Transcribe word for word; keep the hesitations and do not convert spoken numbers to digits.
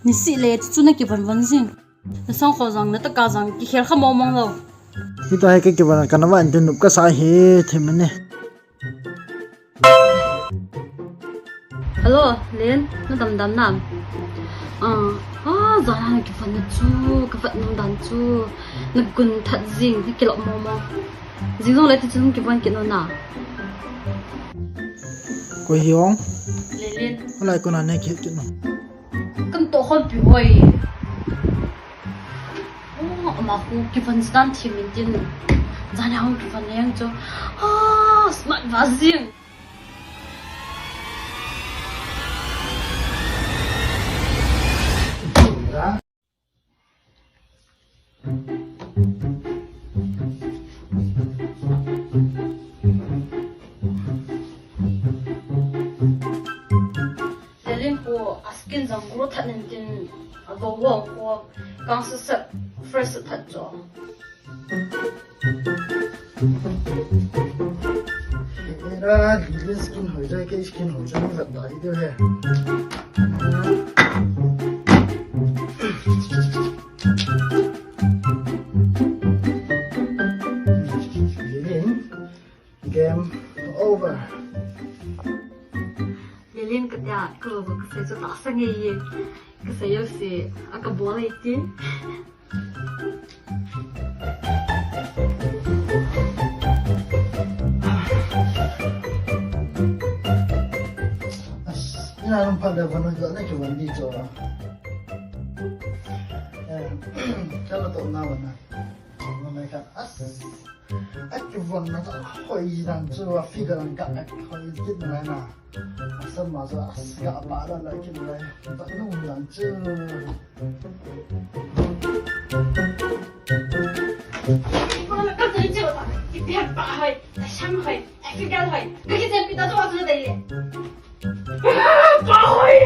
Nisih le chu na kivon von jing. Na sang kho jang, na taka jang, kikhel kha mong mong lou. Hita hi ka kivon, ka na van tin nup ka sa hi, thim ne. Hello, Len, na dam dam nam? Ah, ah, jan a na kivon na chu, ka vat nung dan chu, na gun that jing, na kilop mong mong. Jing jong le ti chun kivon kit nom na. Koi hi ong? Lelen. Halai kona ne kit kit nom. Kan to khon pi hoi. Oh, ama khu kivon stan thi min tin. Jan a hung kivon yang chu. Ah, smart va jing. Selin khu a skin jong grow that nin tin a vo vo khu kang sa sa fresh that cho. Era, Lily skin hoi jai, kei skin hoi jai, vet dai deu he. Lily, game over. Lily, ka tia, ka lo ka se chu ta sa nge ye. Ka se yo se, a ka bol ai ti. Ina nung pa da vano jo na ki wan di jo. Eh, kala to na wana. Wana ka as. Aki wan na ta hoi dan chu figure an ka hoi kit na na. Asam ma sa as ga pa la la kin lai. Ta nu lan chu. Ko na ka tu chu ta. Ki pia pa hoi, ta sham hoi, African hoi. Ka ki sem pi ta to wa tu dai le. Pa hoi.